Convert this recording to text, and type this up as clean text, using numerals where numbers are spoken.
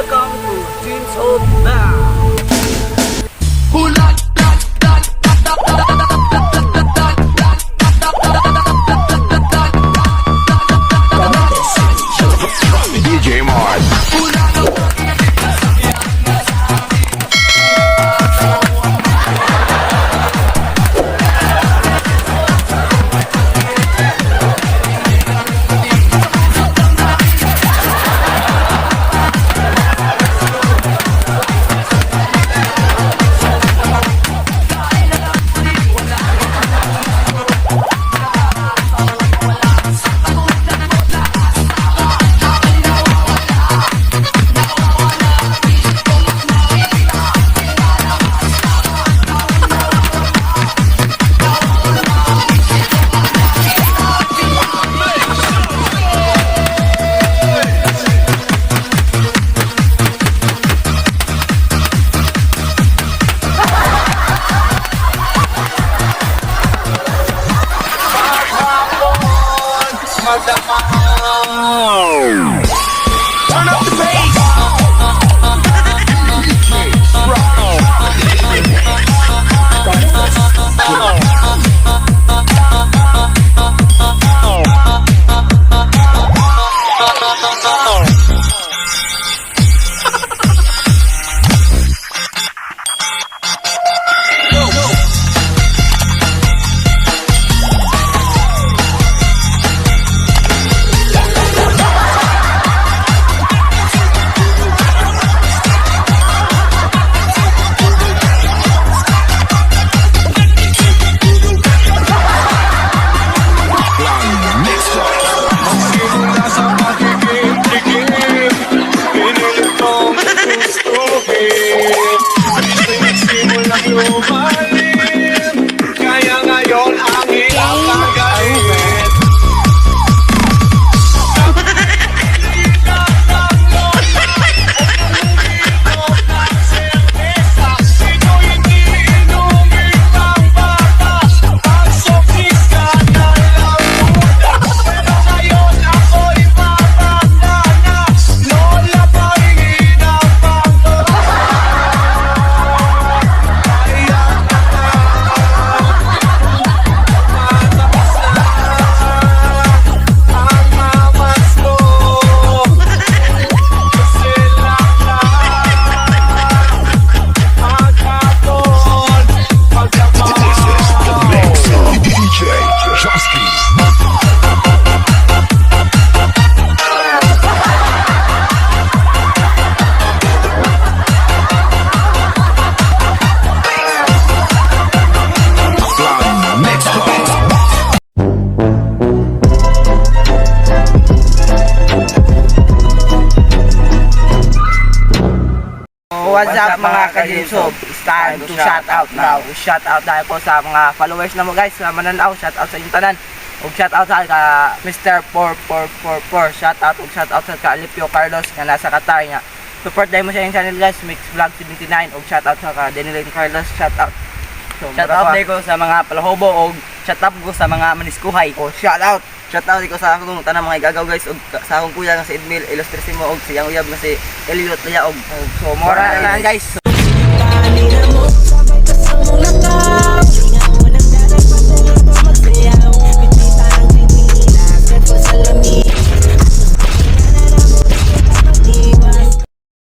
Welcome to Dreams of Band. DJ Mark. Turn up the bass. Simula sa pakikip-tikip, pinilit kong gustuhin. Nagsimulang lumalim, kaya ngayon ang hirap tanggalin. Ito'y hindi inumin ng bata. Pag-softies ka na lang muna. Pero ngayon ako'y mabata na. Lola, pahingi ng pangko. Kaya na matapos na ang mamas ko. Sila na maghapon This is the pagdapaw. Mix. DJ Chomsky. Mix Club. What's up, mga ka-Jimsob? It's time to shout out now. Shout out tayo po sa mga followers na mo, guys, sa mananaw, shout out sa inyong tanan. Ug shout out sa ka Mr. 4444. Shout out ug shout out sa ka Alipio Carlos nga nasa Qatar nga. Support dahil mo sa inyong channel, guys, Mix Vlog 79, ug shout out sa ka Denilyn Carlos, shout out. So, Shout out ko sa mga palahobo og shout out ko sa mga maniskuhay. Oh, shout out. Shout out ko sa akong tanang mga igagaw, guys, ug sa akong kuya nga si Edmil Ilustrisimo ug siyang uyab nga si Elliot Layaog. So, mora na lang, guys.